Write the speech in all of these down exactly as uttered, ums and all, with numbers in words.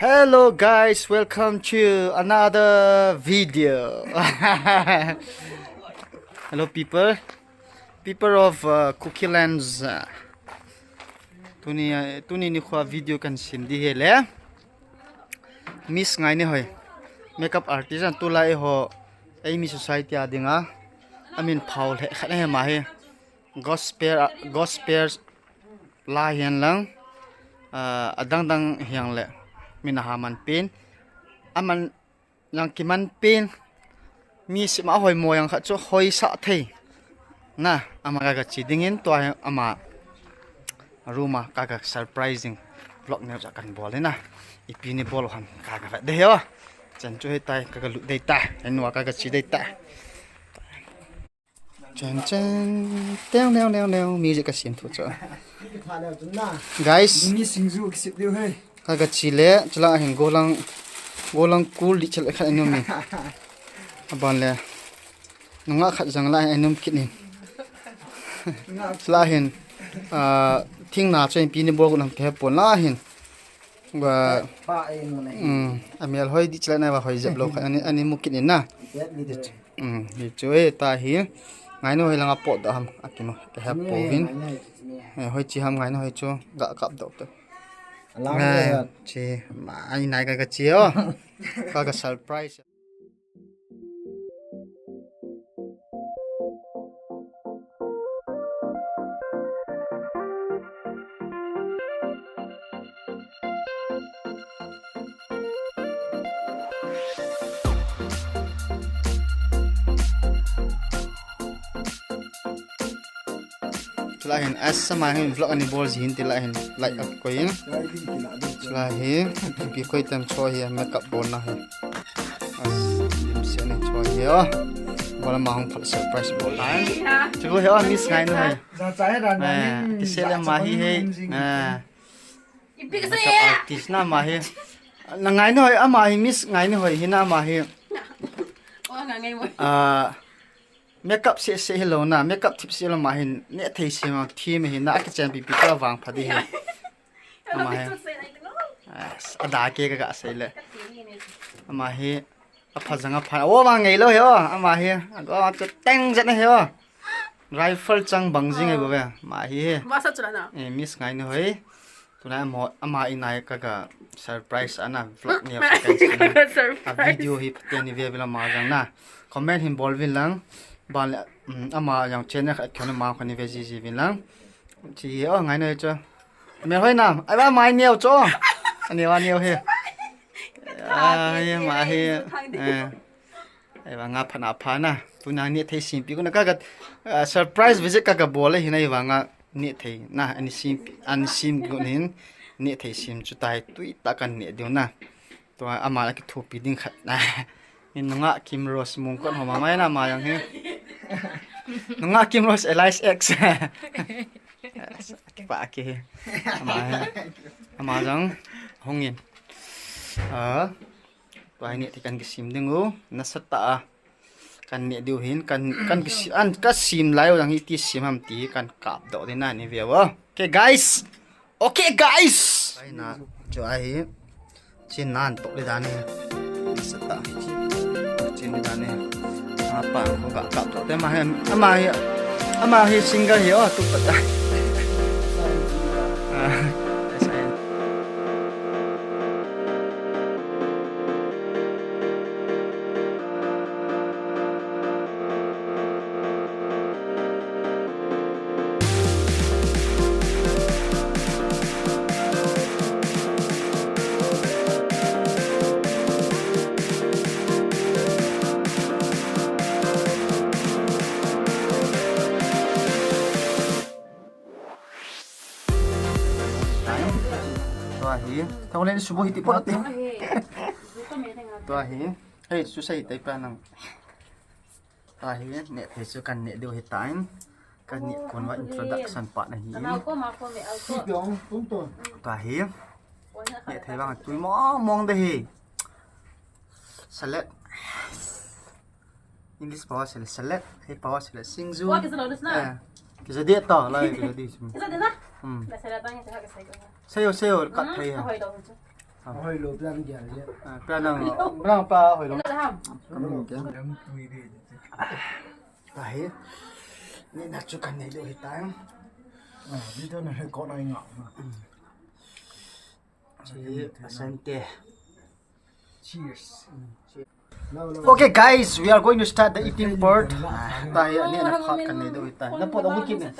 Hello guys, welcome to another video. Hello people, people of uh, Kuki lands. Uh, tuni uh, tuni nikho video kahin sem ding ahi le. Miss Ngainehoi, makeup artist ahin, tulai ho eimi society a dinga amin phao lheh khat ahi ama hi. Gospel, gospel la hihen lang, ah, adang dang hihen le min aha man pen, aman jong kiman pen, mi sima hoimo jong khat chu hoisah thei. Na, ama ka, ka che dingin tua hi ama room a ka, ka surprising vlog neo cha kahin bol e na. Ipi ni bol ham ka, ka vet ding ahi o. Chan chu hitai ka, ka lut ding tai. Enu a ka, ka che ding tai. Chen chen, teng neo neo neo, music ka sem thu chu. Guys, Mini singju kisip diu hei. Ka, ka che le, chula hin golang, golang kul di chale khat anu mi. Aban le, nunga khat jang la hin anu kit nin. Chula hin, ah, thing na chen pi ni bol gu nam ke pon la hin. Ba, Pa e nu ne. Um, amel hoi di chale na ba hoi jep lo khat ani, ani mu kit nin na. Jet li de. Um, hi chu e ta hi. Ngainehoi langa pot da ham, akima, ka hep po vin. Eh, hoi chi ham Ngainehoi chu, ga kap dok to. Alam Ngai, le. Chi, ma, ai nai ka, ka che o. Ka, ka surprise. Chulai hin, as sama hin vlog ani bol ji hin ti lai hin, like a koi in. Chulai hi, pi koi tam cho hi, makeup bol na hi. As, lim se ni cho hi, oh. Bol ma hung phal surprise bol na. Chu hi, oh, Miss Ngainehoi. Za chai ran Eh, ran. Kisei le ama hi he. Eh. Ipi ka Makeup sei? Artist na ama hi. Na Ngainehoi ama hi, Miss Ngainehoi hi na ama hi. Oh, nga ngai mo. Ah, makeup se se hi lo na, makeup thip se lo ama hin, neh thei se ma thi me hi na, a kichen pi pi ka vang pha di hi. Ama hi. Yes, ada ke ka, ka sei le. Ama hi. Apha jang apha. O, ama ngei lo hi o. Ama hi. Ago, ama chu teng jat na hi o. Rifle chang bang jing e bo ve. Ama hi hi. Masa chula na. Eh, Miss Ngainehoi. Tuna mo ama inai ka, ka surprise ana vlog ni a kan sin. Surprise. A video hi phaten ni ve ve la ama jang na. Comment hin bol vin lang. Ban le, um, ama jang channel khat khona ma khoni ve ji ji vin lang. Chi o Ngainehoi chu. Melhoi nam. Ai ba mai neo chu. Ani wa neo hi. Ai, ama hi. Eh. Ai vang a pha na pha na. Tuna neh thei sim pi ko na ka, ka, ah, surprise visit ka, ka bol e hi na, ai vang a neh thei na. Ani sim, ani sim ko nin neh thei sim chu tai tui ta kan neh diu na. Tua ama la kithopi ding khat na. Ni nunga Kim Rose mung kon ho ma mai na ama jang hi. Nunga Kim Rose alias X. Kipa ki hi. Ama hi. Ama jang hung in. Ah. Tua hi neh thei kan kisim ding u, nasatah a. Kan neh diu hin, kan, kan kisi-, an, ka sim lai u jang hi iti sim ham ti hi kan kap doh ding na ni ve u. Okay, guys. Okay, guys. Ai na, chu ahi. Chin nan tok le dan hi. Nasatah. Chin le dan hi. Apa ko ka kap doh te ama hi, ama hi, ama hi single hi o, tu pa ta. Ah, yes, I am. Tua hi. Thong len subu hi ti pot ti. Tua hi. Hei, su sei tai pa nang. Tua hi, neh thei chu kan neh diu hi tan. Kan neh kon va introduction pa na hi. Tua hi. Neh thei vang tui mong mong de hi. Salad. English pawa sele salad, hei pawa sele singju. Wa kisa lo na. Eh, kisa dia ta, lai kisa dia sum. Kisa dia na? Hmm. Na salad bang kisa kisa ko. Sayo, sayo, kat thei ha. Hoi do chu. Hoilou plan kia le. Ah, plan nang, plan pa hoilou. Kamu kia. Tahi. Ni na chu kan nei do hitai. Ah, video na record na nga. Asante. Cheers. Okay, guys, we are going to start the eating part. Ah, tahi, ani na part kan nei do hitai. Na pot amu kin ne.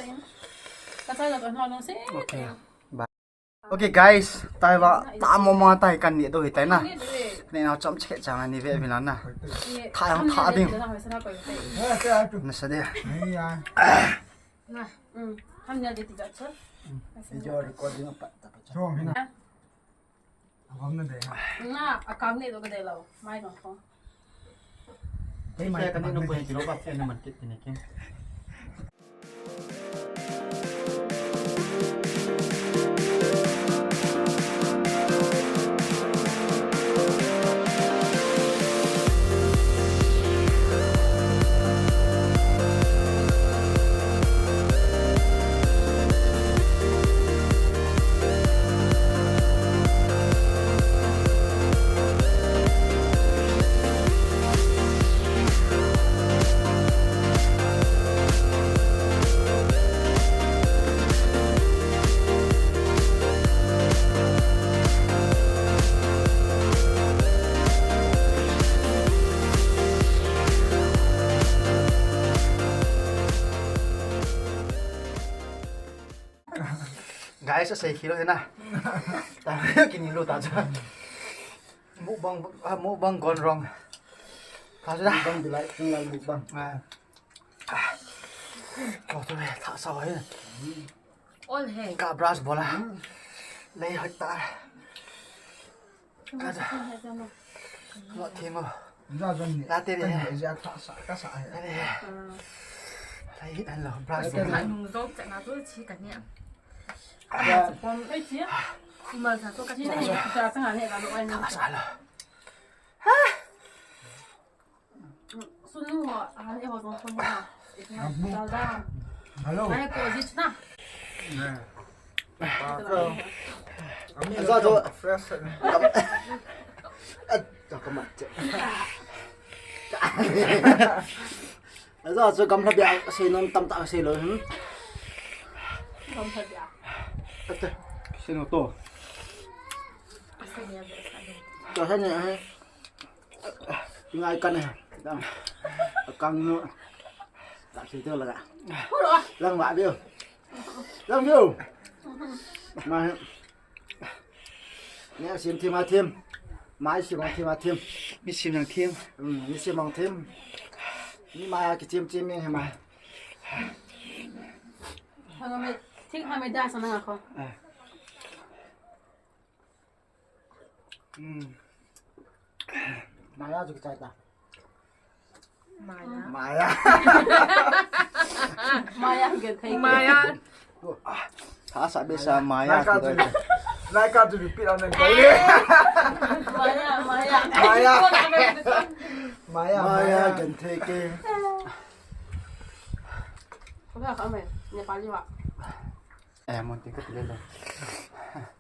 Okay. Bye. Okay, guys, tahi ba, ta mo mo tahi kan nei do hitai na. Nei na chom che chang ani ve vin na. Tha yang tha ding. Nasa de. Video recording pa. Chong hina. Avam na de. Na, akam nei do ka de lo. Mai no ko. Dei mai ka ni no ko ni lo ba, ni man kit ni ke. Guys, asei khelo hina. Ta kini lo ta cha. Mukbang, ah, mukbang gone wrong. Ta cha. Mukbang bilai, tung lai mukbang. Ah. Ah. Ko to le, ta sa hai. All hai. Ka brush bola. Lei hai ta. Ka da. Lo thing o. Ja jan ni. La te de. Ka ni ja ta sa, ka sa hai. Lei hit an lo, brush bola. Nung zo cha na zo chi ka ni. Ai chi. Mal sa zo ka chi. Sa sa ne la lo ai ni. Ka sa lo. Sunu ho, han e ho jong phone na. Hello. Ai ko ji na. Ami jo jo fresh. At ka mat. Ajo jo gamla bia sei nom tam ta sei lo. Hmm. Gamla bia. Ate. Sei no to. Sei ni ya. To sei ni. Ngai kan e. Dang. Kang nu. Tak situ lah. Lang ba biu. Lang biu. Ma. Ni sim thim a thim. Mai sim thim a thim. Mi sim thim. Hmm, mi sim thim. Ni ma ki thim thim ni ma. Hang me thik ha me da sa na ko. Ah. Hmm. Maya chu kichai ta. Maya. Maya. Maya ke thei. Maya. Tha sa be sa Maya. Like to, like to repeat on the call. Maya, Maya. Maya. Maya, Maya, Maya. Kan thei ke. Ko ka ka me, Nepali wa. Eh, mon te ka tile lo.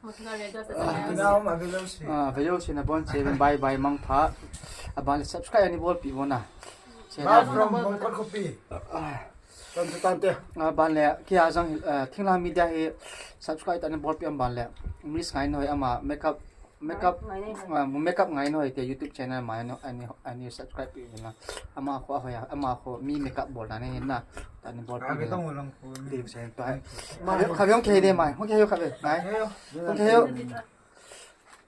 Mo tuna le jo sa. Ah, video si. Ah, video si nabon che, bye bye, mangpha. Aban le subscribe ani bolpi bona. Bye from Bangkok Kopi. Ah. Tan te tan te. Aban le, kia jang, eh, Thinglhang Media hi subscribe tani bolpi aban le. Miss Ngainoi ama makeup Makeup, Ngainoi. Ah, Makeup Ngainoi te YouTube channel ma ani, ani, ani subscribe pi na. Ama kho ahoiya, ama kho mi makeup bolna nei na. Tani bolpi na. Ding sen to. Khabe, khabe hung kihei de mai. Hung kihei khabe. Ngai. Hung kihei.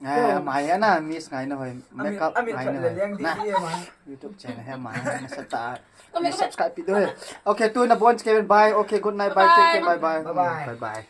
Ngai, Maya na Miss Ngainoi. Makeup Ngainoi. Na. YouTube channel hi Maya na sa ta. Subscribe pi do. Okay, tu nabon che, bye. Okay, good night, bye. Take care, bye bye. Bye bye. Bye bye.